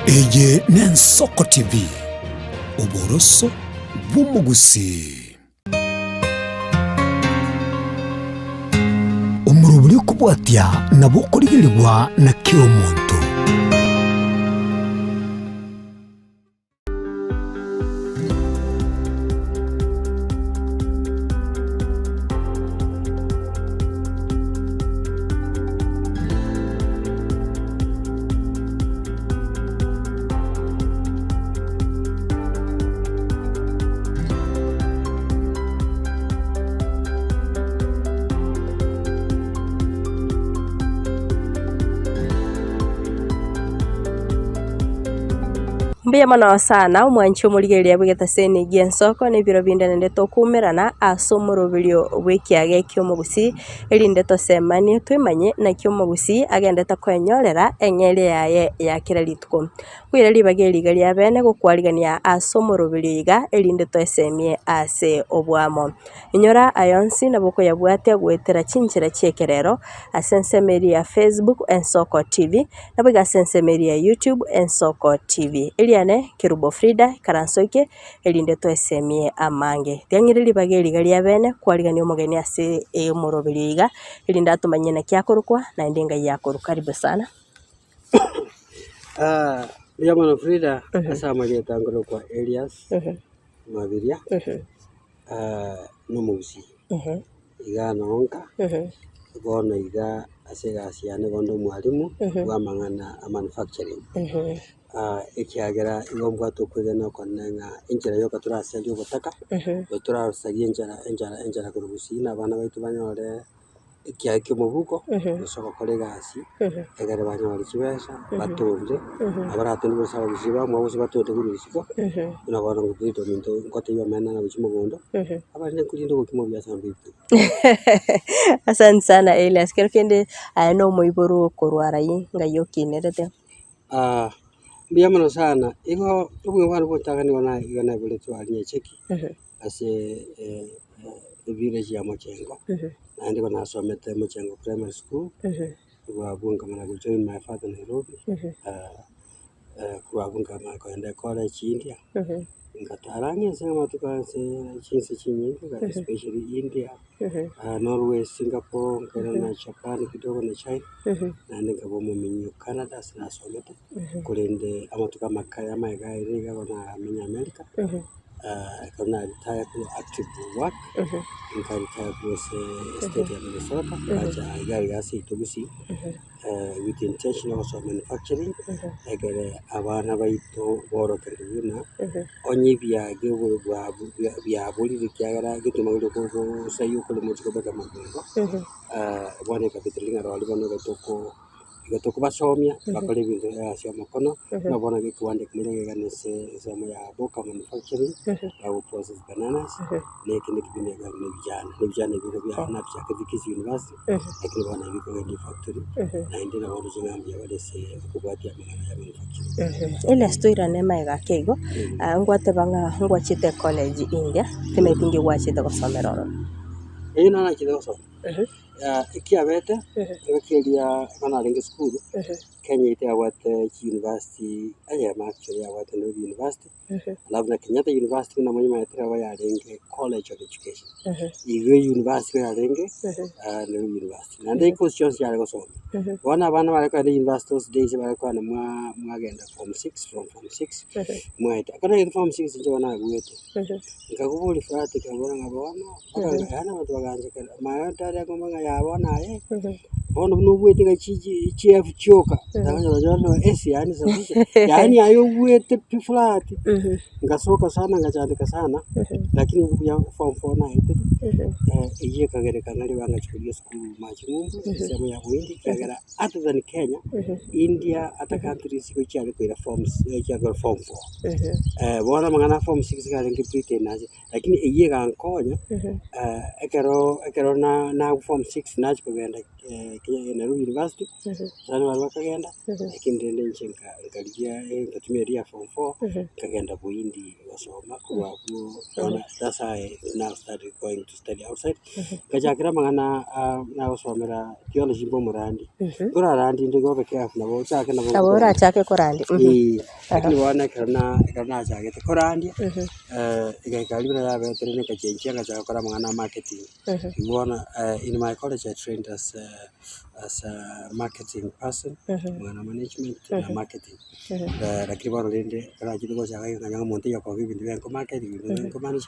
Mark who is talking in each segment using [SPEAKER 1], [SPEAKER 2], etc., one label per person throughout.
[SPEAKER 1] Eye n'Ensoko TV, oboroso bw'omogusii. Omorobori okobwatia nabo okorigerigwa na kera omonto.
[SPEAKER 2] Mbuya mono sana omwanchi omorigereria bw'egetaseni gi'ensoko na ebiro binde naende tokoumerana ase omoroberio bw'ekiage ki'omogusii, erinde tosemanie twemanye naki omogusii agendete koenyorera eng'eria yaye ya kera rituko. Koira ribaga eri iga ria bene gokwarigania ase omoroberio iga erinde toesemie ase oboamo. Inyora aya onsi nabo okoyabwatia goetera chinchera chi'ekerero ase ensemo eria ya Facebook Ensoko TV, naboigo ase ensemo eria ya YouTube Ensoko TV. Eriane Kerubo Frida, ikaranso eke erinde toesemie amange. Tiang'ire ribaga eri iga ria bene kwarigania omogeni ase omoroberio iga erinde atomanyie naki akorokwa naende ngai akorokwa. Karibu sana.
[SPEAKER 3] Mbuya mono Frida, ase amarieta nkorokwa Elias Mabiria, nomogusii, iga nonka, bono iga ase egasi yane igo nde omwalimu bw'amang'ana a manufacturing, ekiagera igo mbwate okwegena okonene ng'a enchera yoka torasarie obotaka, gose torasarie enchara enchara enchara korwa gusii na abana baito banyore. ekiaye ki'omobuko, gose ogokora egasi, egere banyore chibesa, batorire, abaratende gose abagusii bamwabo gose batorire korwa isiko, buna bono Frida ominto ngotebia omene ng'a gochia mogondo, abarende nkorinde obokima obuya ase amatuko abere.
[SPEAKER 2] Asante sana Elias, kero kende aye na omoiboro okorwa aria ng'ai okinerete?
[SPEAKER 3] Mbuya mono sana, igo obogima bwane bwa nigo na igo naiboretwe aria Nyacheki, ase evillage ya Mochengo, naende igo nasomete Mochengo Primary School, korwa abwo nkamanya go join my father Nairobi, korwa abwo nkamanya kogenda ecollege India, ngatara ang'e ase amatuko ase chinse chinyinge especially India. Norway, Singapore, nkairana Japan kidogo na China, naende nkaba omomenyi o Canada ase nasomete, korende amatuko amakaye amaega aere iga bono namenya America, ekero na retire korwa active work, nka retire korwa ase estate ya Minnesota, ngacha iga iga ase seito gusii. with intention of manufacturing, ekere abana baito borokererwe buna onye ebiage biaborire ekiagera egetuma keria okosai okorema ochie kobeka amagondo, bono ekabidi ng'a rirorio bono igo toko igo tokobasomia bakore ebinto ase omokono, buna bono iga ekiwanja ekemo iga na ase ensemo ya Boka manufacturing, bago process bananas, na eke na ekebindi na ebijana, na ebijana ebio bia nabichakete Kisii University. Lakini bono nabio bikogenda efactory, naende nabo oroche ng'a mbuya bare ase okobwatia amang'ana ya manufacturing.
[SPEAKER 2] Elias toirane magega ake igo, ngwateba ng'a ngwachete ecollege India, timanyeti nki gwachete gosomera ororo.
[SPEAKER 3] Eyio naro nachete gosoma, ekiabete, engaki eria ekero narenge esukuru, Kenya yaito yabwate chiuniversity eyemo actually yabwate Nairobi University. Alafu na Kenyatta University buna monyomanyete nabo yarenge college of education. Igo university igo yarenge Nairobi University. Naende ecourse chionsi chiare gosoma. Bono abana bare kogenda university those days bare kogenda mwa mwagenda form six, from form six, mwaeta. Ekero nagete form six inche bono nabuete, nkaboria flat nkabora ng'a bono, mpaka yaani abanto bagansekera, my dad akombora ng'a yaya bono aye. Bono buna obuete iga chi chi chielfu chioka, takonyora onye esi yaani safisha, yaani aye obuete pi flat, ngasoka sana ngachandeka sana, lakini buya form four naetete, eyio ekagerekana ribaga ngachia korigia esukuru mache ng'umbu, ensemo ya bohindi, ekiagera other than Kenya, India, other countries igo chiare koira forms chiare koira form four. Bono amang'ana a form six iga arenge Britain ache. Lakini eyio egankonya ekero ekero na na form six nachia kogenda Nairobi University, abana baria bakagenda, lakini rende inche nka nkarigia nkatumia eria ya form four, nkagenda bohindi gosoma korwa abwo bono that's how I now started going to. to study outside. Ngachakera amang'ana nagosomera theology mbe omorandi. Nkorarandi inde igo obe careful nabo ochake nabo
[SPEAKER 2] Nabo orachake korandia.
[SPEAKER 3] Eeh, lakini bono ekero na ekero nachagete korandia, egaika aria buna yabete rende ngachenchia ngachaka gokora amang'ana a marketing. Bono in my college I trained as a as a marketing person, amang'ana a management na marketing. Lakini bono rende ekero nachete gochaka iga nkanyora omonto oyo okoba ebinto biaye nkomarket, ebinto biaye nkomanage,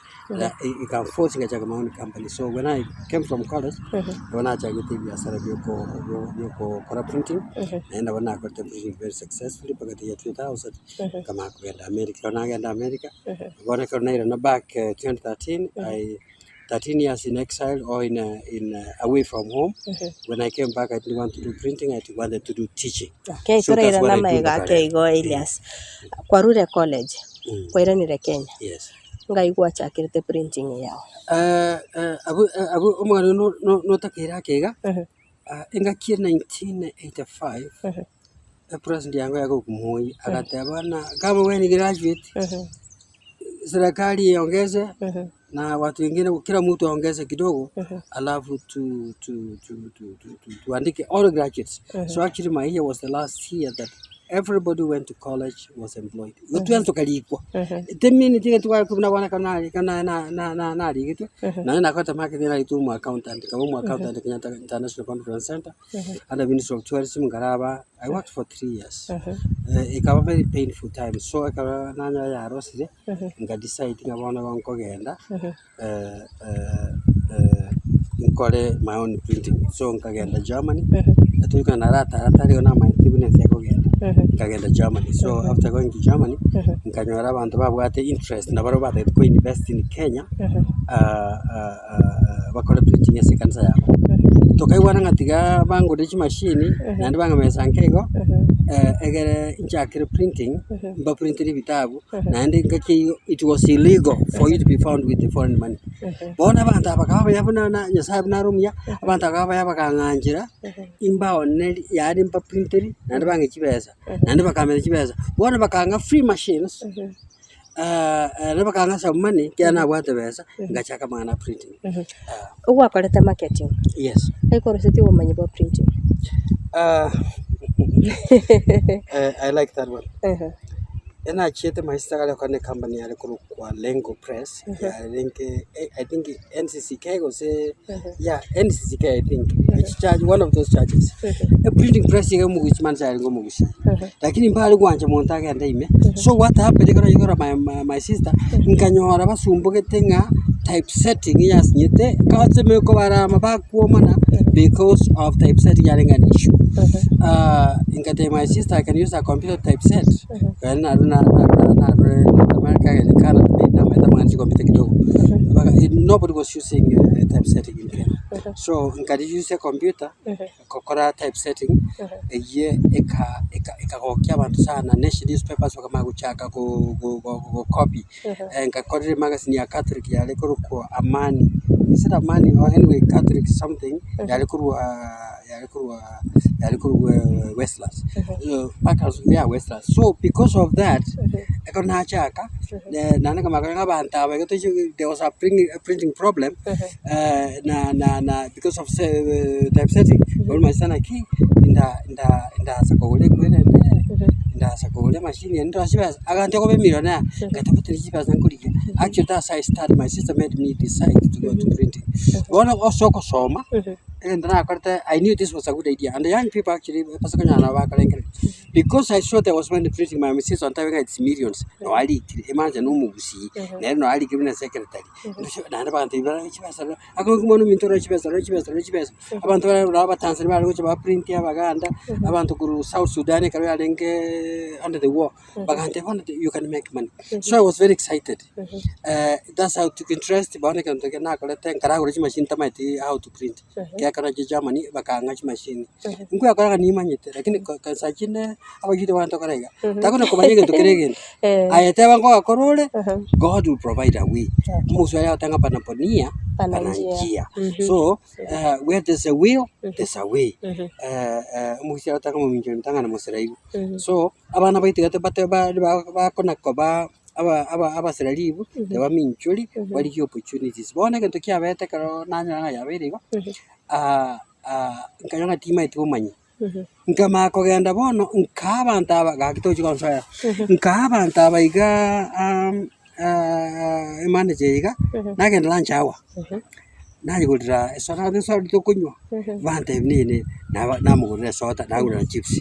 [SPEAKER 3] ikanforce ngachaka my own company. So when I came from college, nabo nachagete ebiasara bia oko bia okokora printing, naende nabo nakorete printing very successfully mpaka the year 2000, nkamanya kogenda America. Ekero nagenda America, bono ekero nairana back 2013, I 13 years in exile or in in away from home, when I came back I didn't want to do printing, I wanted to do teaching.
[SPEAKER 2] Okay,
[SPEAKER 3] So that's
[SPEAKER 2] torairana
[SPEAKER 3] what I do
[SPEAKER 2] amaiga
[SPEAKER 3] mpaka
[SPEAKER 2] ake
[SPEAKER 3] rero.
[SPEAKER 2] igo Elias. Kwarure college, kwairanire Kenya,
[SPEAKER 3] Yes.
[SPEAKER 2] ngai gwachakerete printing yao?
[SPEAKER 3] Abwo abwo omwana no- no- notakeire ake iga, engaki ya 1985, epresident yango yagoka Moi, agateba ng'a kama wewe ni graduate, serikali iongeze na watu wengine kila mtu aongeze kidogo alafu tu, tu, tu, tu, tu, tu, tuandike all graduates. So actually my year was the last year that everybody went to college was employed. Igo twensi tokarikwa. Temini tiga tware buna bono ekero nari na na na na narigetwe, naende nakorete marketing naritwe omo accountant, nkaba omo accountant Kenyatta International Conference Centre, under Ministry of Tourism nkaraba, I worked for 3 years. Ekaba very painful time, so ekero nanyora yarosire, nka decide ng'a bono igo nkogenda nkore my own printing. So nkagenda Germany, etoika naratara tari igo namanyete buna ense ekogenda, nkagenda Germany. So after going to Germany, nkanyora abanto babwate interest nabarabwo batagete ko invest in Kenya, bakore printing ase ekanisa yabo. Tokaigwana ng'a tiga bangorere chimashini, naende bang'amesa nke igo, egere nchakere printing, mbaprintere ebitabu, naende engaki eyio it was illegal for you to be found with the foreign money. Bono abanto aba bakaba abaya buna na Nyasaye buna are omuya, abanto aba bakaba abaya bakang'anchera, imbaoneri yaani mbaprinteri, naende bang'e chibesa, naende bakamenta chibesa. Bono bakang'a free machines, naende bakang'a some money, ekiagera nabwate besa, ngachaka amang'ana a printing.
[SPEAKER 2] Ogwakorete marketing?
[SPEAKER 3] Yes.
[SPEAKER 2] Ekorosetie obomanyi bwa printing?
[SPEAKER 3] I like that one. Enachiete my sister akare gokora ne company yare korokwa Lengo Press, yarenge I think NCCK gose yeah NCCK I think, each church, one of those churches. E printing press iga omogusi mani yarenge omogusi, lakini mbare gwancha monto agende ime, so what happened ekero naigora my my my sister, nkanyora basumbogete ng'a typesetting yasinyete, ase kobarama bakwomana because of typesetting yarenge an issue. Ngatebia my sister I can use a computer to typeset, nonye narure na na narure America ngagenda Canada namanyete amang'ana chicomputer kidogo, mpaka nobody was using typesetting in Kenya. So nkari use ecomputer gokora typesetting, eyio eka eka ekagokia abanto sana nation newspapers bakamanya gochaka go go go gocopy. Ngakorera emagazine ya Catholic yare korokwa Amani, is it Amani or anyway Catholic something yare korwa yare korwa yare korwa Westlands, mpaka yeah Westlands. So because of that, ekero nachaka naende nkamanya korora ng'a abanto aba iga tochi there was a printing a printing problem na na na because of typesetting, bono omanyete naki nda nda ndasa kogora equipment ndasa kogora emachine eye ndose chibesa, agancha koba emillionaire, ngateba chibesa nkorigia, actually that's how I start my sister made me decide to go to printing. Bono ase okosoma, egento nakorete I knew this was a good idea and the young people actually base konyora nabo bakorengereria, because I saw there was money printing my sister ontebia ng'a it's millions, noo arikire, emaanisha na omogusii, nere noo arikire buna secretary, naende bagantebia bara chibesa Akoigwa omwana ominto ore chibesa ore chibesa ore chibesa, abanto bare nabo abatanzania bare gocha ba print abaganda, abanto korwa South Sudan ekero yarenge under the war, bagantebia bono you can make money. So I was very excited, that's how I took interest bono egento ekio nakorete nkaragora chimashini ntamanyeti how to print, ekiagera nachire Germany bakang'a chimashini, nkoyakora ng'a nimanyete lakini ko saa chinde abaibori bane tokora iga, takona komanya egento kere egento, aye teba nkogakora ore, God will provide a way. Omoswahili agoteba ng'a panapo nia,
[SPEAKER 2] Pana
[SPEAKER 3] pana
[SPEAKER 2] njia.
[SPEAKER 3] njia. So, where there's a will, there's a way. Omogusii agoteba ng'a mominchori motang'ana mosira igwe. So, abana baito iga tobate ba- ba- bakona koba. aba aba abasiraribu, tebaminchori, barigie opportunities. Bono egento kiabete ekero nanyora ng'a yabeire igo, nkanyora ng'a timaeti komanya. Nkamanya kogenda bono nkaa abanto aba gaki tochi gonsoera, nkaa abanto aba igaa emanager eye iga, nagenda lunch hour, nayegorera esoda naende esoda tokonywa, bantebia neye neye, naba namogorera esoda nagorera chips.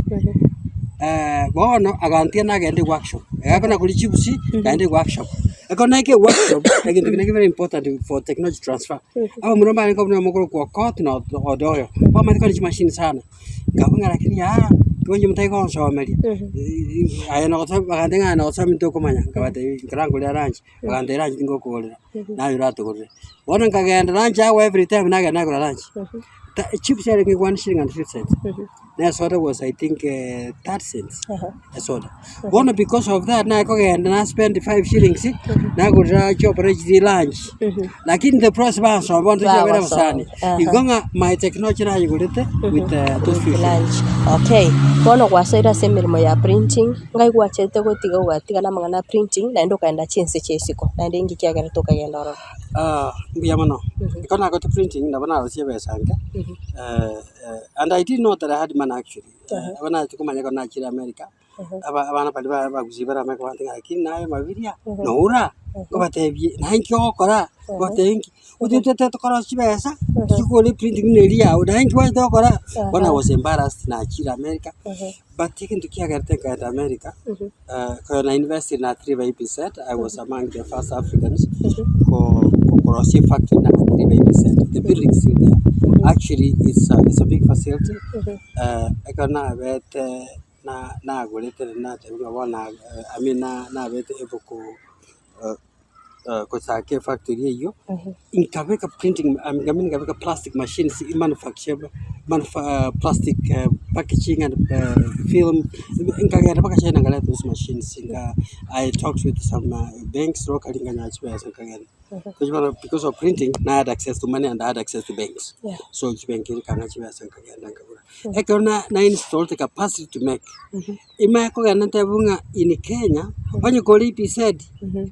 [SPEAKER 3] Bono agantiga nagenda eworkshop, ekero nakoria chips, nkaenda eworkshop, ekero naika eworkshop, egento kende very important for technology transfer. Abamura mbarenge buna mokorokwa Okoth na Odoyo, bamanyete kore chimashini sana, nkabua ng'a lakini yaa, inche motari gonsomeria, aye nogosoma bagantebia ng'a aye nogosomia ntokomanya, nkabatebia nkarangorere lunch, bagantebia lunch tingokogorera, naye oratogorere. Bono nkagenda lunch hour every time nagenda nagora lunch, chips yarenge one shilling and fifty cents, na esoda was I think 30 cents, esoda. Bono because of that naye kogenda na spend 5 shillings, nagorera chiopera chiria lunch, lakini the process bansoma bono tochiabere abasani, igo ng'a my technology nayegorete with those few shillings.
[SPEAKER 2] Lunch. Okay, bono gwasoire ase emeremo ya printing, ngai gwachete gotiga ogatiga na amang'ana a printing naende okaenda chinse chia isiko, naende inki kiagerete okagenda ororo?
[SPEAKER 3] Mbuya mono, ekero nakorete printing nabo narosie ebesa nke. And I didn't know that I had money actually. Aba nachete komanya ekero nachire America, aba abana baria ba abagusii bare America bagoteba ng'a lakini naye mabiria, noura, nkobatebie naye nki ogokora, nkobatebia nki, ototete tokorosia chibesa, tochikogora eprinting buna eria yago, naye nki gwachete gokora, bono I was embarrassed nachire America, but egento kiagerete nkaenda America, ekero na invested na 3 by percent, I was among the first Africans ko korosia efactory na 3 by percent, the building is still there. Actually it's a, it's a big facility, ekero nabete na nagorete natebiwa ng'a bono I mean na nabete able ko gochaka efactory eywo, nkabeka printing I mean nkabeka plastic machines emanufacture manufa plastic packaging and film, nkagenda mpaka China nkareta those machines nka I talked with some banks locally nkanyora chibesa nkagenda. Because bono because of printing na had access to money and I had access to banks. So chibenki chikang'a chibesa nkagenda nkagora. Ekero na na installed the capacity to make, Imanye kogenda ntebe ng'a in Kenya, onye kore EPZ,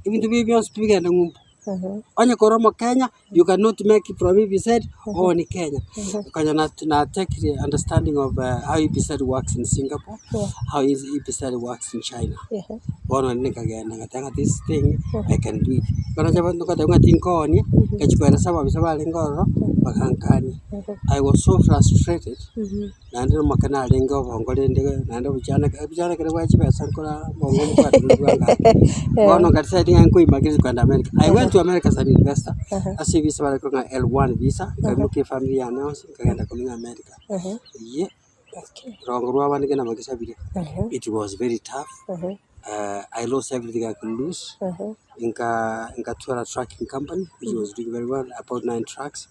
[SPEAKER 3] ebinto biria bionsi tibigenda ng'umbu. Onye kore omokenya, you cannot make from EPZ or in Kenya. Konya na na take the understanding of how EPZ works in Singapore, how is EPZ works in China. Bono rende nkagenda ngateba ng'a this thing, I can do it. Ekero nacha ngoteba ng'a tinkoonia, ngachia koeresa ababisa barenge ororo, bagankania. I was so frustrated. Naende omoke narenge obongo rende naende obochana ebichana ekero bwa chibesa nkora obongo mbwate bwa ngaki. Bono nka decide ng'a nkoimakiria kogenda America. I went to America as an investor, ase evisa bare korwa ng'a L1 visa, nkaimokia efamiri yane yonsi nkagenda komenya America. Eyio, rongo rwa abande kende namageso abiria, it was very tough, I lost everything I could lose, nka nkatwara trucking company which was doing very well, about nine trucks.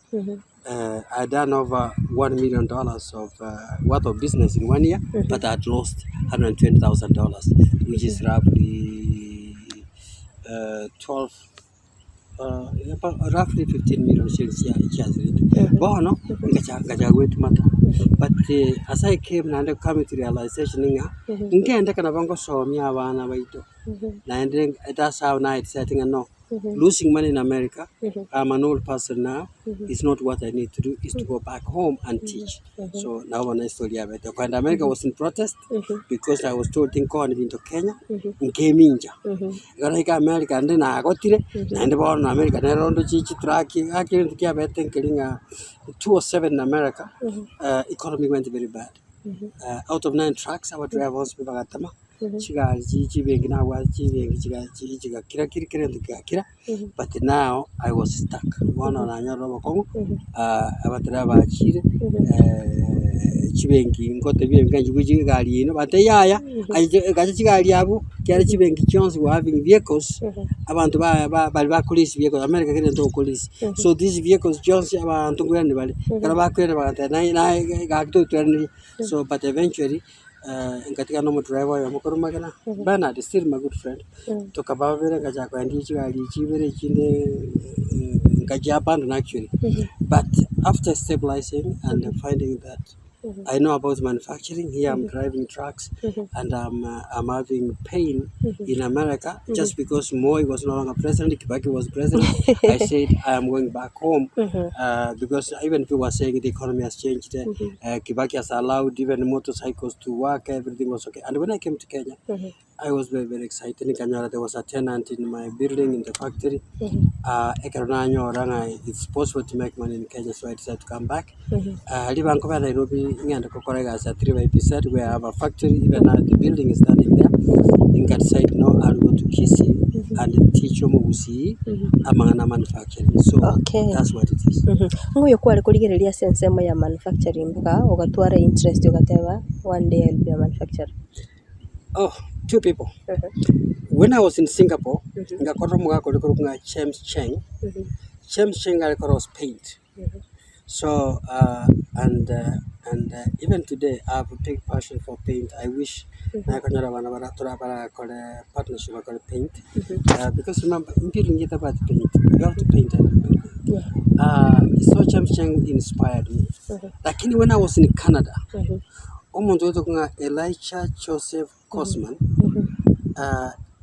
[SPEAKER 3] I had done over $1 million of worth of business in one year, but I had lost $120,000, which is roughly 12, about roughly 15 million shillings chiasirete. Bono ngacha ngacha goetumata. But as I came naende come to realization ng'a ngende kana bangosomia abana baito naende that's how now I decided ng'a no. Losing money in America, I'm an old person now, is not what I need to do, is to go back home and teach. So nabo bono estory yabete. Kogenda America was in protest because I was told tinkooni binto Kenya, nkemincha. Ekero naika America naende nagotire, naende bono America nero ndoche chitruck, gaki egento kiabete nkeri ng'a 207 in America, economy went very bad. Out of nine trucks, abadriver bonsi pi bagatama. Chigari chi chibenki nabwate chibenki chiga chi chigakira kiri kera egento kegakira, but now I was stuck. Bono nanyorire obokong'u abatereba bachire chibenki ngotebia ebenki nchigwe chigari ino bantebia yaya, aye gacha chigari abwo, ekiagera chibenki chionsi were having vehicles, abanto ba ba baria bakorisia vehicles, America kera egento okorisia. So these vehicles chionsi abanto nkoirani bare, ekero bakoirana bagantebia naye naye gaki totoiraneria, so but eventually. Ngatigana na omodriver oyomo korwa magena, Bernard still my good friend, tokaba babere ngachaka koendia chigari echi ibere echinde nkachi abandon actually, but after stabilizing and finding that. I know about manufacturing, here I'm driving trucks and I'm, I'm having pain in America just because Moi was no longer president, Kibaki was president. I said I am going back home because even people were saying the economy has changed. Kibaki has allowed even motorcycles to work, everything was okay. And when I came to Kenya, I was very very excited nkanyora there was a tenant in my building in the factory ekero nanyora ng'a it's possible to make money in Kenya so I decided to come back. Riba nkobera Nairobi ng'ende gokora egasi at 3 by P where I have a factory even now the building is standing there, nka decide no I'll go to Kisii and teach omogusii amang'ana a manufacturing so
[SPEAKER 2] Okay.
[SPEAKER 3] that's what it is.
[SPEAKER 2] Ng'o oyo kware korigereria ase ensemo ya manufacturing mpaka ogatwara interest ogateba one day I'll be a manufacturer?
[SPEAKER 3] Oh, two people. When I was in Singapore, ngakora omogaka oria korokwa ng'a James Cheng. James Cheng are korosia paint. So, and and even today I have a big passion for paint. I wish nakonyora abana bara tora barakore partnership bakore paint. Because remember, building etabwati paint, you have to paint every building. So James Cheng inspired me. Lakini when I was in Canada, Omonto oetwe ng'a Elijah Joseph Cosman,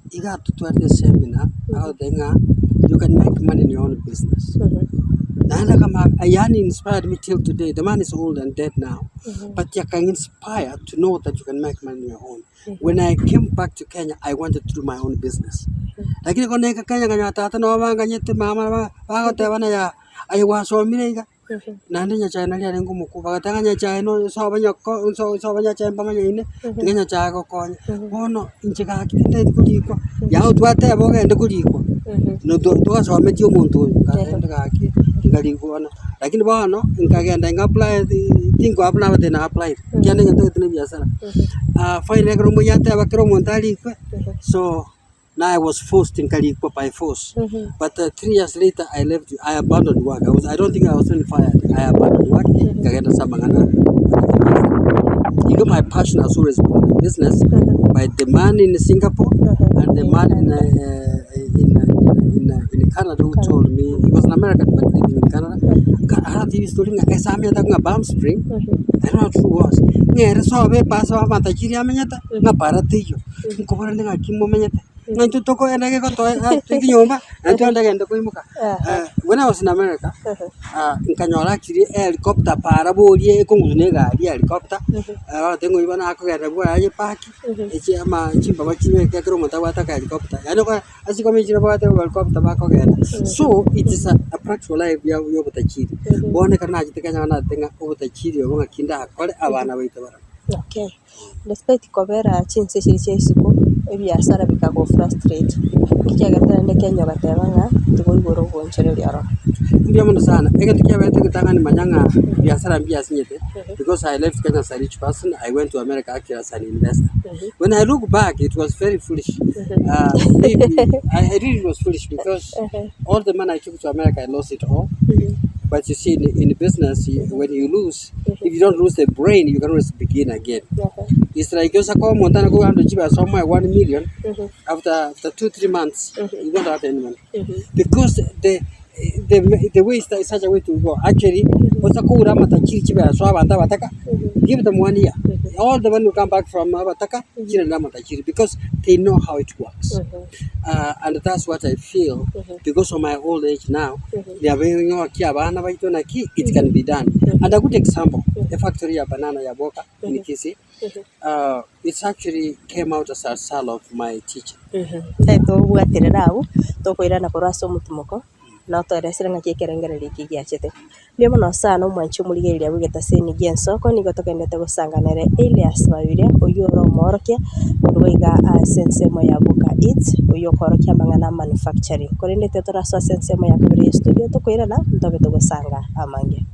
[SPEAKER 3] iga atotwarete seminar, agototebia ng'a you can make money in your own business. Naende akama yaani inspired me till today, the man is old and dead now, but he akan inspire to know that you can make money in your own. When I came back to Kenya, I wanted to do my own business. Lakini ekero naika Kenya nkanyora tata nabo banganyete mama nabo bagoteba yaya aye gwasomire iga. Naende Nyachae naria arenge omokubwa, bagateba ng'a Nyachae noyo sobo nyoko nso sobo Nyachae mbamanyaine, tiga Nyachae agokonye. Bono inche gaki tintageti korikwa, yaani twateba ogende korikwa, no twasometie omonto oyo, nkagenda gaki nkarikwa bono. Lakini bono, nkagenda nka apply tinko apply nabate na applied, ekiagera egento ntagete na ebiasara. Finally ekero omoyia ateba kera omonto arikwe, so. Now I was forced nkarikwa by force but 3 years later I left I abandoned work I was I don't think I was even fired I abandoned work nkagenda ase amang'ana igo my passion has always been in business by the man in Singapore and the man in in Canada who told me he was an American but living in Canada aratebia story ng'a ase amenyete ng'a Palm Spring I don't know how true it was ng'a ere sobo epasa amatajiri amenyete ng'a para teiyo. Nkobora nde ng'aki momenyete, ng'a intwe tokoenda gegotoa ekinyomba, naende twende gende koimoka. When I was in America, nkanyora actually ehelicopter para borie ekong'usu na egari ehelicopter, bagoteba ng'a oyio bono akogenda bwoye aye park, echi ama chimbaba chibeke ekero omonto abwate aka helicopter, yaani okore ase chikomiti chiria babwate helicopter bakogenda. So, it is a practical life ya ya obotajiri. Bono ekero nachete Kenya bono natebete ng'a obotajiri obo ng'aki ndakore abana baito barabwo.
[SPEAKER 2] Okay. Despite kobera chinse chiria chia isiko, ebiasara bikago frustrate, nki kiagerete naende Kenya ogateba ng'a tiga oigore obonchoreria ororo.
[SPEAKER 3] Mbuya mono sana, egento kiabete egetang'ani manya ng'a biasara mbiasinyete, because I left Kenya as a rich person, I went to America actually as an investor. When I look back, it was very foolish. Maybe, I really was foolish because all the money I took to America, I lost it all. But you see, in business, when you lose, if you don't lose the brain, you can always begin again. It's like yosa kwa omonto ane koganda chibesa omoe 1 million, after 2, 3 months, you don't have any money. Because the way is such a way to go. Actually, osa koura amatajiri chibesa abanto abataka, give them one year. All the money will come back from abataka, chire na amatajiri, because they know how it works. And that's what I feel because of my old age now. Nyabe abana baito naki it can be done. And a good example, a factory ya banana ya Boka in Kisii, it's actually came out as a result of my teaching.
[SPEAKER 2] Tobwaterera abwo, tokoirana korwa ase omotimoko, na otoeresere ng'aki ekerengererio eke giachete. Mbuya mono sana omwanchi omorigereria bwa egetaseni gia ensoko nigo togendete gosanganere Elias Mabiria oywo ore omoorokia korwa iga ase ensemo ya Boka Eats oywo okorokia amang'ana a manufacturing. Korende intwe torasoa ase ensemo ya kabere ya estudio tokoirana ntobe togosanga amange.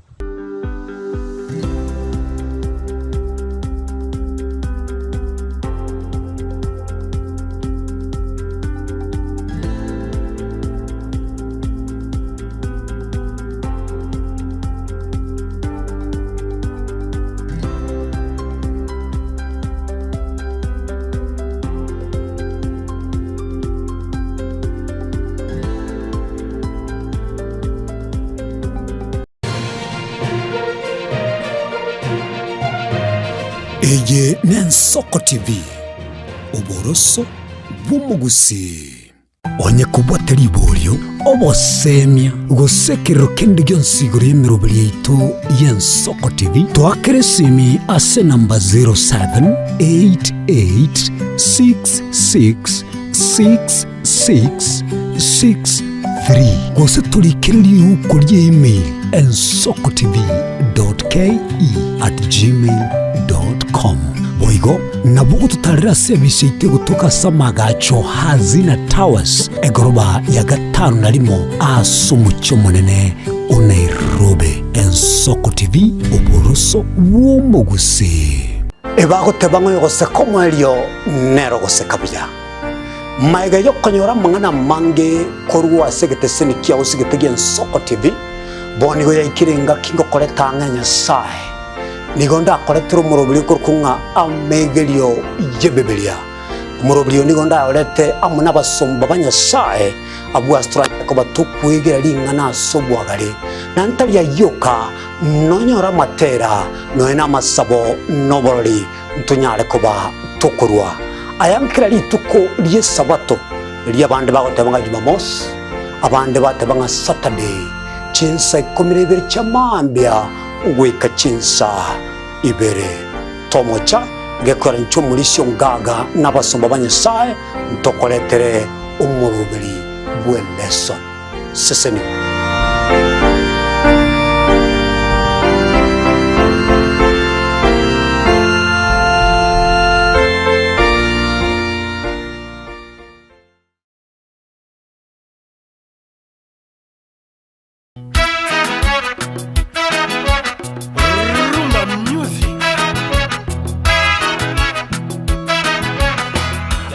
[SPEAKER 1] Eye n'Ensoko TV, oboroso bw'omogusii. Onye kobwate riborio, obosemia, gose ekerero kende gionsi igoro y'emeroberi yaito y'Ensoko TV, toakere esimi ase enamba 0788666663 gose torikere riuko rie email ensokotv.ke@gmail.com. Boigo nabo ogototarera ase ebise yaito egotoka ase amagacho Hazina Towers, egoroba ya gatano na rimo ase omochie omonene o Nairobi. Ensoko TV, oboroso bw'omogusii. Ebagoteba ng'a oyogoseka omoerio nere ogoseka buya. Magega y'okonyora amang'ana amange korwa ase egeteseni kiao sigete gi'Ensoko TV, bono nigo yaikire engaki ngokoreta ang'e Nyasae. Nigo ndakoretere omoroberi okorokwa ng'a amegerio y'Ebibilia. Omoroberi oyo nigo ndayorete amo nabasomba ba Nyasae, abwo ase toranyare koba tokwegera ring'ana ase obwagare, na ntari ayio oka, nonyore amatera, nonya namasabo, na oborori, ntonyare koba tokorua aya kera rituko ri'Esabato, erio abande bagoteba ng'a Jumamosi, abande bateba ng'a Saturday, chinsa ikomi na ibere chia mambia goika chinsa ibere. Tomocha gekora inche omorisia ongaga na abasomba ba Nyasae ntokoretere omoroberi bw'eleson. Sesenigwa.
[SPEAKER 4] Rumba music.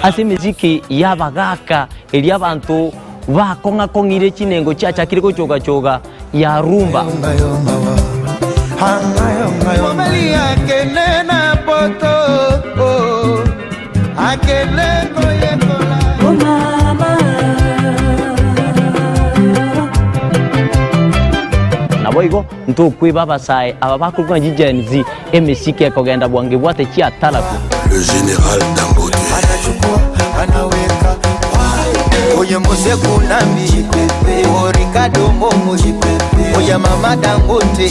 [SPEAKER 5] Ase emesiki y'abagaaka eria abanto bakong'a-kong'ire chinengo chiachakire gochoga-choga ya rumba.
[SPEAKER 4] Mobali akende na poto oh, akende koyekola.
[SPEAKER 5] Naboigo ntokweba abasae aba bakorokwa ng'a chiGen Z, emesiki ekogenda bwango ebwate chiataraku.
[SPEAKER 6] Le general Dangote.
[SPEAKER 4] Anachukua anaweka oye Mose Kunambi o Ricardo Momo oya Mama Dangote.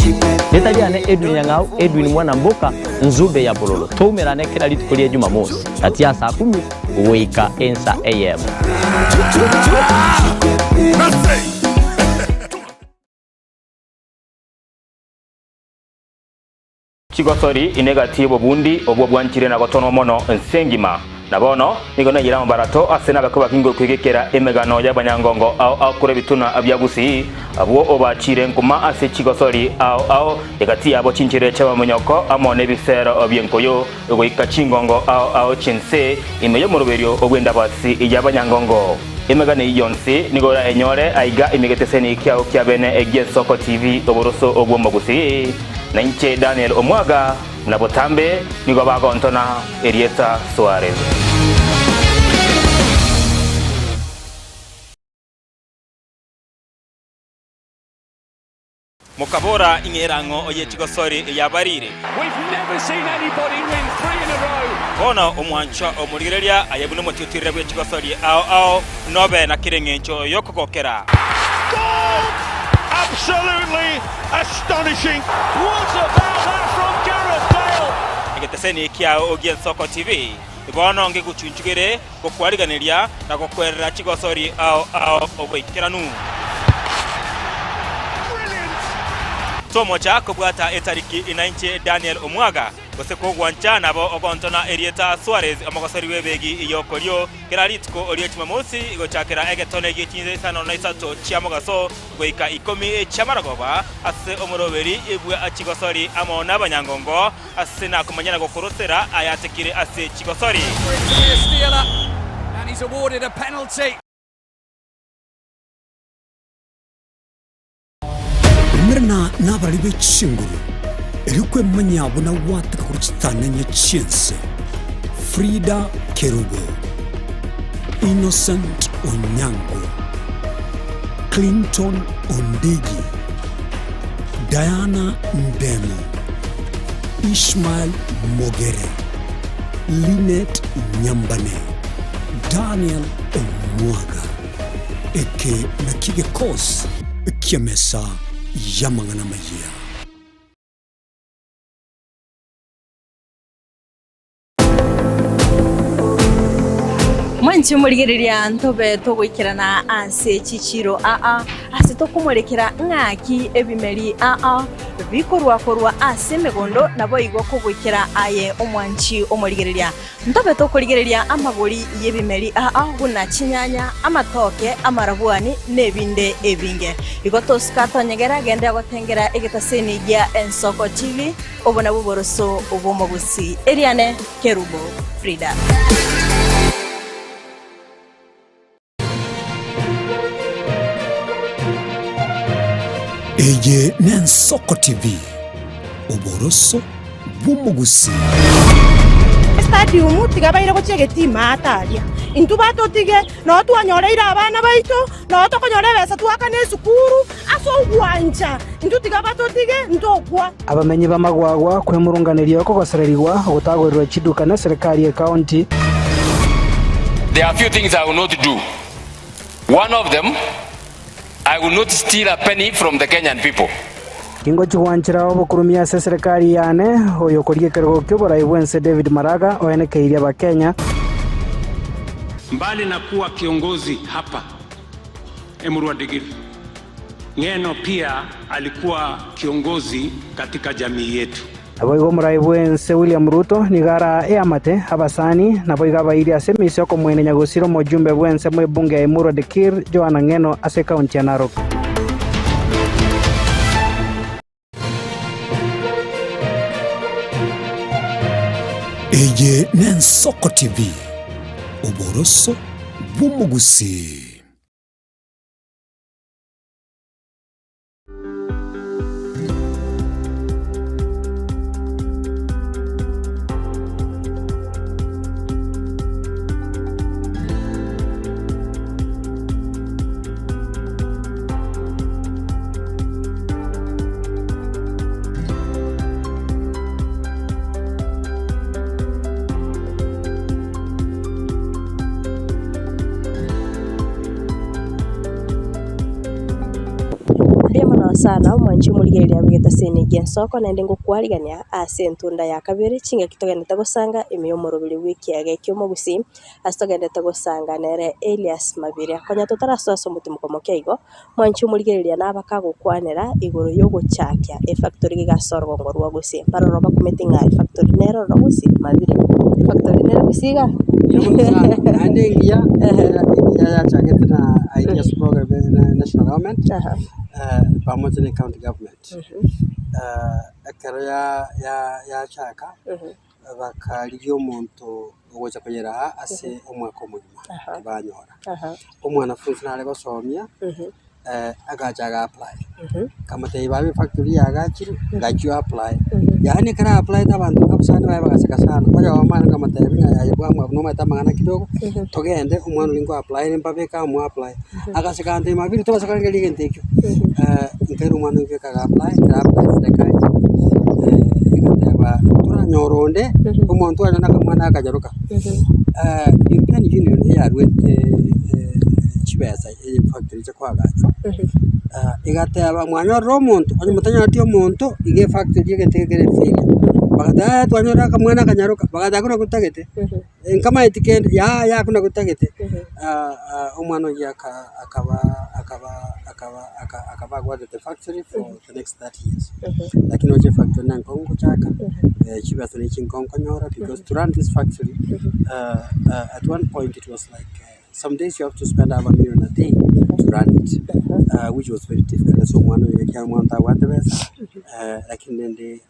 [SPEAKER 5] Rieta riane Edwin Nyang'au, Edwin mwana mboka, Nzube ya bololo. Toumerane kera rituko ria Jumamosi, gati ya saa kumi goika ensa eyemo.
[SPEAKER 7] Chigosori ine egati y'obobundi obwo bwanchire na gotonwa mono ense engima. Na bono nigo naiyire amabarato ase nabakwe bakingwe kwegekera emegano y'abanyangongo ao ao korwa ebitunwa bia Gusii, abwo obachiire nkuma ase chigosori ao ao, egati yabo chinchera chi'amamonyoko amo nebisero bi'enkoyo, goika chingongo ao ao chi'ense ime y'omoroberio bw'endabasi y'abanyangongo. Emegano eyio yonsi nigo orayenyore aiga ime egeteseni kiao kia bene gi'Ensoko TV oboroso bw'Omogusii. Na inche Daniel Omwaga, na botambe nigo bagontona erieta Suarez. Mokabora, Ing'e erang'o ye chigosori yabarire. Bono omwanchwa omorigereria aye buna omotiotirire bwe chigosori ao ao, nobe na kera engencho y'okogokera. Egeteseni kiao gi'Ensoko TV bono ngegochunchugere gokwariganeria na gokwerera chigosori ao ao oboikeranu. Tomocha kobwata etariki inainche Daniel Omwaga, gose kogwancha nabo ogontona erieta Suarez omogosori bw'ebegi y'okorio kera rituko rie Jumamosi gochakera egetone gie chinsa isano na isato chia mogaso goika ikomi chi'amarogoba ase omoroberi bwa chigosori amo nabanyangongo ase nakomanya na gokorosera ayatekire ase chigosori.
[SPEAKER 1] Umerana nabarari be chinguru, erio kwemanya buna gwateka korwa chitananya chi'ense. Frida Kerubo, Innocent Onyango, Clinton Ondigi, Diana Ndemo, Ishmael Mogere. Linet Nyambane, Daniel Omwaga. Eke nakio gekosi ki'emesa y'amang'ana amayia.
[SPEAKER 2] Mwanche omorigereria ntobe togoikerana ase chichiiro aa, ase tokomorekera ng'aki ebimeri aa bikorwa korwa ase emegondo, naboigo kogoikera aye omwanchi omorigereria. Ntobe tokorigereria amagori y'ebimeri aa buna chinyanya, amatoke, amarabwani, na ebinde ebinge. Igo tosuka tonyegera genda gotengera egetaseni gia Ensoko TV. Obo nabwo oboroso bw'omogusii. Eriane Kerubo Frida.
[SPEAKER 1] Eye n'Ensoko TV, oboroso bw'omogusii.
[SPEAKER 8] Estadium tiga baire gochia egetima ata aria. Intwe batotige, noo twanyoreire abana baito, noo tokonyora ebesa twakane esukuru, ase ogwancha intwe tiga batotige ntokwa.
[SPEAKER 9] Abamenyi b'amagwagwa kwemurunganeria okogosererigwa ogotagorerwa chiduka neserikari y'ecounty.
[SPEAKER 10] There are few things I will not do. One of them, I will not steal a penny from the Kenyan people.
[SPEAKER 9] Tingochi gwanchera obokurumia ase eserekari yane, oyo okoria ekerogo ki'oborai bw'ense David Maraga oenekeirie Abakenya.
[SPEAKER 11] Mbali na kuwa kiongozi hapa Emurua Dikirr, Ng'eno pia alikuwa kiongozi katika jamii yetu.
[SPEAKER 9] Naboigo omorai bw'ense William Ruto nigo araa eamate, abasani, naboigo abairi ase emisa y'okomoenia nyagosira omojumbe bw'ense mw'ebunge ya Emurua Dikirr Johana Ng'eno ase ekaunti ya Narok.
[SPEAKER 1] Eye n'Ensoko TV, oboroso bw'omogusii.
[SPEAKER 2] Mbuya mono sana omwanchi omorigereria bw'egetaseni gi'ensoko naende ngokwarigania ase entunda ya kabere chingaki togenderete gosanga ime y'omoroberi bw'ekiage ki'omogusii Ase togenderete gosanga nere Elias Mabiria. Konya totarasoa ase omotimoko moke igo, mwanche omorigereria nabakagokwanera igoro y'ogochakia efactory iga ase orogongo rwa Gusii. Mbaroro bakumete ng'a efactory nere ororo Gusii, Mabiria? Efactory nere Gusii iga?
[SPEAKER 3] Naende engiya, engiya yachagete na ideas program na national government, pamoja na county government. Ekero yachaka, bakarigia omonto ogocha koyeraa ase omwaka omogima, tibanyora. Omwanafunzi nare gosomia, agacha aga apply, nkamotebia baba efactory yagachire, ngachia o apply. Yaani ekero a applyete abanto abasani baye bagaseka sana, oyomo are nkamotebia ng'a aye bwamwabo nomanyete amang'ana kidogo, togende omwana oria nko apply mbabeke amo mo apply. Agaseka agantebia mabiri tobasa korengereria egento ekio, nkaira omwana oria goika aga apply, ekero a apply serikali egateba toranyora onde, omonto oye na akamwana akanyaroka. European Union eyaruete chibesa efactory eche koagachwa, egateba mwanyorire omonto, onye motanyoreti omonto, iga efactory egento eke kere efailure. Bagateba yaya twanyorire akamwana akanyaroka, bagateba hakuna gotagete. Nkamaeti kende, yaya hakuna gotagete. Omwana oyio aka- akaba akaba akaba aka- akaba agwatete factory for the next 30 years. Lakini oche efactory na enkong'u gochaka, chibesa na chinkong'u konyora because to run this factory at one point it was like some days you have to spend half a million a day to run it, which was very difficult ase omwana oyo ekiagera omwana tabwate besa, lakini rende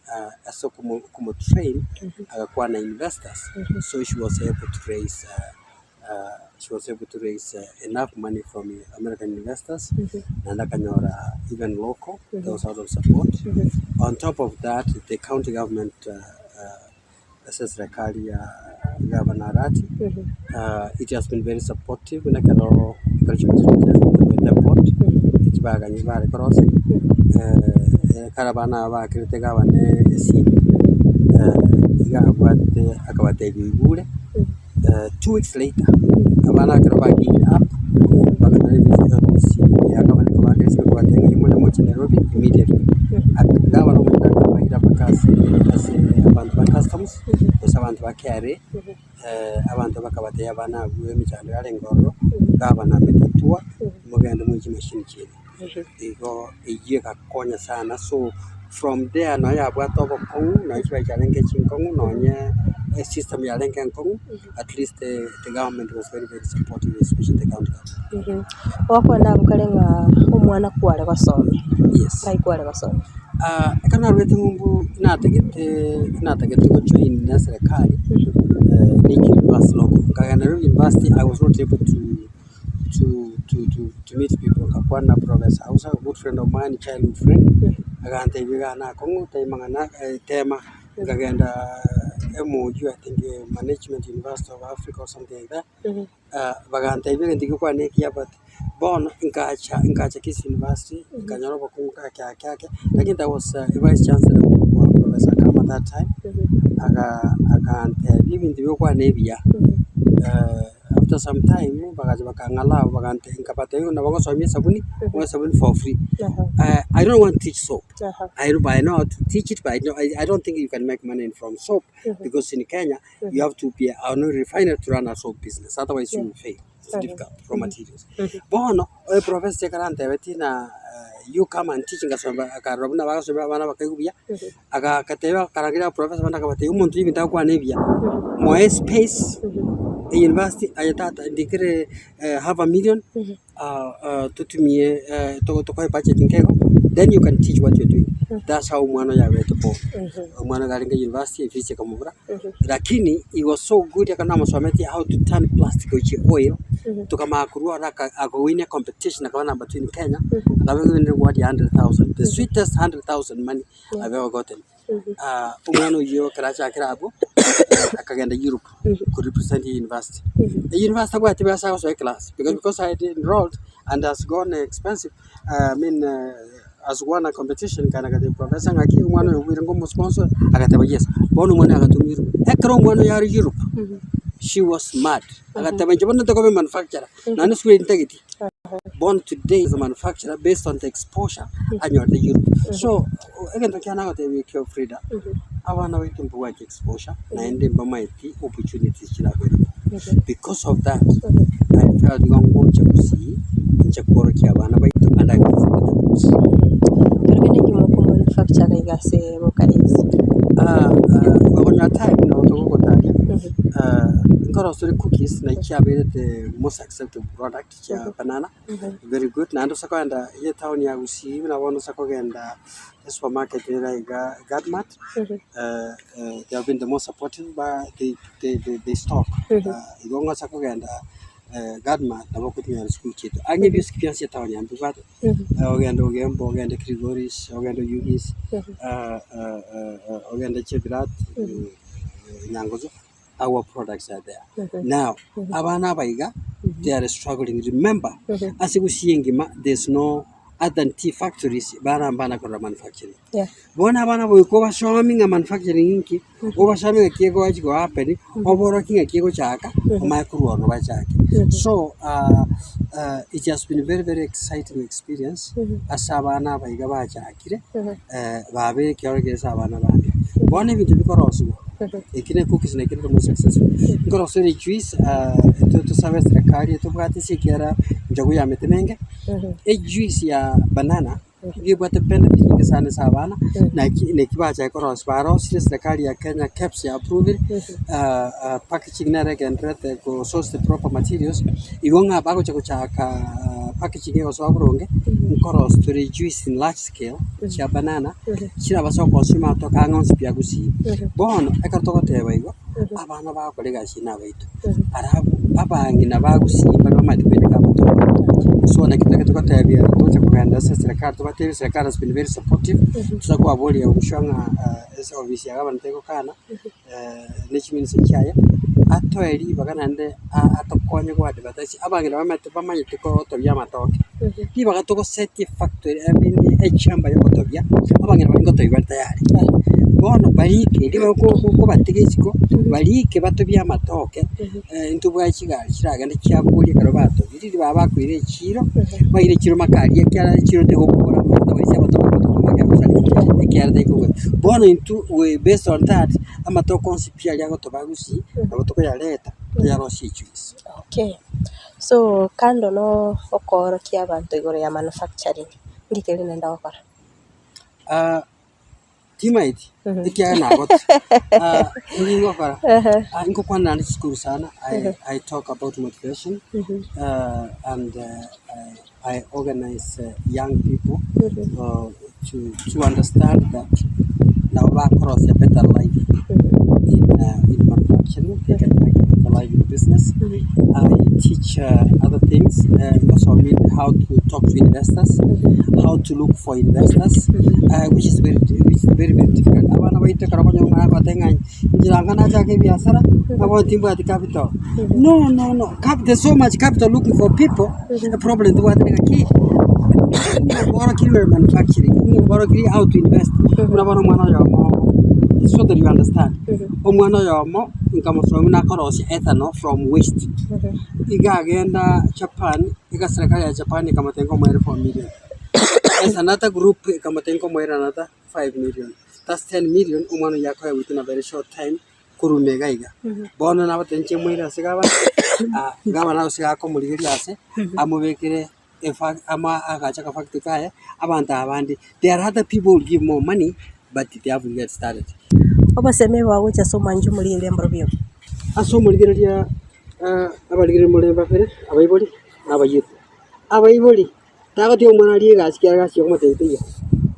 [SPEAKER 3] ase okomo okomotrain agakwana investors, so she was able to raise she was able to raise enough money from American investors, naende akanyora even local, there was a lot of support. On top of that, the county government ase eserekari ya Gavana Arati, it has been very supportive buna ekero ekero chigochia port, echibagani bare korosia, ekero abana aba bakerete gavana esimi, iga abwate. akabatebia oigure, 2 weeks later, abana ekero ba give up, bakanyora ebisi ya gavana ekabaaka ekabatebia ng'a imore moche Nairobi immediately. Gavana omonyene akabaira mpaka ase ase abanto ba customs, gose abanto ba KRA, abanto bakabatebia abana abwo emechando yarenge ororo, gavana ametatua, mogende moiche chimashini chiaino. Igo eyio egakonya sana so from there nonya yabwate obokong'u nonya chibesa chiarenge chinkong'u nonye esystem yarenge enkong'u at least the government was very very supportive especially the county government.
[SPEAKER 2] Gokwana abwo kare ng'a omwana kware gosomia,
[SPEAKER 3] Yes.
[SPEAKER 2] ngai kware gosomia?
[SPEAKER 3] Ekero narwete ng'umbu natagete natagete gojoin na eserekari Nairobi University local, nkagenda Nairobi University I was not able to to to to to meet people, nkakwana na Professor Ausa, a good friend of mine, childhood friend, agantebia iga nakong'u tema ng'a tema, nkagenda MOU I think Management University of Africa or something like that, bagantebia egento gikwane ekiya but bono nkacha nkacha Kisii University, nkanyora obokong'u ake ake ake, lakini there was a vice chancellor okorokwa Professor Kama that time, aga agantebia ebinto biokwana ebiya. After some time bagacha bakang'alao bagante nkabatebia ng'a nabo ngosomia esabuni, ng'o esabuni for free. I don't want to teach soap, I but I know how to teach it but I don't I don't think you can make money from soap because in Kenya you have to be an oil refiner to run a soap business otherwise you will fail. It's difficult, raw materials. Bono, oyo professor ekero antebetie ng'a you come and teach ngasomba akarora buna bagosomia abana bakaigwa buya, aga agateba akarangeria abaprofessor bande akabatebia omonto ebinto agokwana ebiya, moe space university aye tata ndikere half a million totumie tokoe budget nke igo, then you can teach what you're doing. That's how omwana oyo abete born. Omwana iga arenge university efees ekamobura, lakini he was so good ekero namosometie how to turn plastic gochia oil, tokamanya korwa ororo aka akawin ecompetition akaba number two in Kenya, akaba win reward ya 100,000, the sweetest 100,000 money I've ever gotten. Omwana oyio ekero achakire abwo, akagenda Europe ko represent university. University tabwati besa agosoa eclass because because I had enrolled and has gone expensive I mean has won a competition kana agatebia professor ng'aki omwana oyo obuire ngomo sponsor agateba yes. Bono omwana oyo agatomwa Europe. Ekero omwana oyo are Europe, she was mad agateba inche bono ntokoba emanufacturer naende esukuru eye ntageti. Bono today is a manufacturer based on the exposure anyorete Europe. So egento kiane nagotebia ekio Frida, abana baito mbabwate exposure naende mbamaeti opportunities chire available. Because of that, I felt igo ngocha gusii inche kworokia abana baito and I can set the focus.
[SPEAKER 2] Kero kende inki mokomanufacture iga ase boka ase?
[SPEAKER 3] Okonyora time nabo togogotaria, nkorosire cookies nachi chiaberete most accepted product chia banana, very good. Naende ase kogenda eye etown ya Gusii buna bono ase kogenda esupermarket ere iga Gadmart, they have been the most supportive ba they they they stock. Igo ng'ase kogenda Gadmart nabo okonyora chisukuru chiaito. Ang'e ebisiki bionsi etown eye mbibwate, ogende Ogembo, ogende Kilgoris, ogende Oyugis, ogende Chebilat, Nyangoso. our products are there. Now, abana aba iga, they are struggling. Remember, ase gusii engima, there's no other tea factories bara mbana korora manufacturing.
[SPEAKER 2] Yeah.
[SPEAKER 3] Bono abana goika obasomi ng'a manufacturing inki, obasomi ng'aki egochi go happen, oboroki ng'aki egochaka, omanye korwa ororo bachake. So, it has been very very exciting experience ase abana aba iga bachakire, babeire ekiorokererio ase abana bande. Bono ebinto bikorosiwa. Eki ne cookies na ekere more successful. Nkorosia ore juice intwe tosabe eserekari etobwate ase ekiagera nchogu ya mete menge, ejuice ya banana nigo ebwate benefits nyinge sana ase abana, naki naki bachake korosia barosirie eserekari ya Kenya KEBS ya approvire packaging nere egendererete go source the proper materials, igo ng'a bagocha gochaka packaging egosoa boronge, nkorosia tore juice in large scale chia banana. Chirabase gokosima atoka ang'e onsi pi agusii. Bono ekero togoteba igo, abana bagokora egasi eye nabaito, alafu abang'ina bagusii mbare bamaete koineka amatoke. So naki totagete gotebia toche kogenda ase eserekari tobatebie eserekari has been very supportive, tosa kobaboria obochio ng'a ase ofisi ya gavana tegokana ne chiminisa chiaye, atoe ribaga naende atokonye go advertise abang'ina bamaete bamanyete kotobia amatoke. Ribaga togosetie efactory I mean echamba ya ogotobia, abang'ina baria ngotobia bare tayari. Bono barike ribaga kobatiga isiko, barike batobie amatoke, ntobwate chigari chiragende chiabogoria ekero batobia, riria baba bakoira echiro, baire echiro makari ekiagera echiro tegokora amato gose amatoke amatoke make agosareka ekiagera tarikogora. Bono intwe we based on that, amatoke onsi pi aria agotoba gusii, nabo tokoyareta toyarosie ejuice.
[SPEAKER 2] Okay, so kando na okoorokia abanto igoro ya manufacturing, ng'iki keri naende ogokora?
[SPEAKER 3] Timaeti, ekiagera nagote. Inki ngokora? Ngokwana naende chisukuru sana, I, I talk about motivation and I organize young people to, to understand that nabo bakorosia better life in, in manufacturing, they can make a better life in business. I teach other things, ngosomia how to talk to investors, how to look for investors, which is very which is very very difficult. Abana baito ekero okonyora omwana agote ng'a inche nanga nachake ebiasara, ng'a bono timbwati capital. No no no, cap there's so much capital looking for people, eproblem tobwate niga ki, ng'o manufacturing, ng'o mborokirie how to invest, buna bono omwana oyomo so that you understand, omwana oyomo nkamosomia nakorosia ethanol from waste, iga agenda Japan, iga serikali ya Japan ekamotenga omoerio 4 million. As another group ekamotenga omoerio another 5 million. That's 10 million omwana oyio akoegwa within a very short time korwa ime iga iga. Bono nabatebia inche moire ase gavana, gavana gose gakomorigeria ase, amobekere efa ama agache akafactory kaye, abanto aba bande, there are other people who will give more money but they haven't yet started.
[SPEAKER 2] Obosemi bwagocha ase omwancho omorigereria mborobio.
[SPEAKER 3] Ase omorigereria abarigereria more babere, abaibori na abayuti. Abaibori, tagotiga omwana arie egasi kiagera egasi yokomotebia teiyo.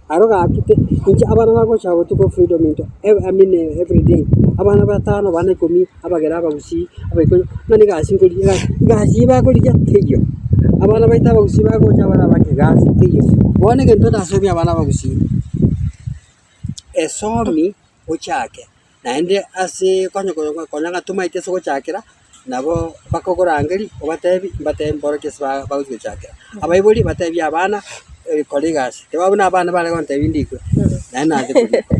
[SPEAKER 3] Aro gaki te inche abana bagocha botuko freedom into I mean everyday, abana batano, abana ikomi, abagere abagusii, abaikoyo, ng'a na egasi nkorigia egasi, egasi eywo bakorigia teiyo. Abana baito abagusii bagocha abare abake egasi teiyo. Bono egento ndasomie abana abagusii, esomi ochake. Naende ase konya konya ng'a tomaete ase ogochakera, nabo bakogorangeria obatebi mbatebi mborokie ase ba bagochi gochakera. Abaibori batebie abana kora egasi, teba buna abana bare gontebia ndikwe, naende naanche korikwa.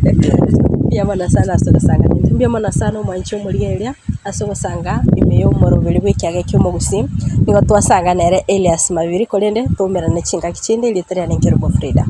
[SPEAKER 2] Mbuya mono sana ase ogosanga naintwe, mbuya mono sana omwanchi omorigereria ase ogosanga ime ya omoroberi bw'ekiage kia omogusii, nigo twasanga nere Elias Mabiri korende twaumerana chingaki chinde erieta riane nkerobwo Frida.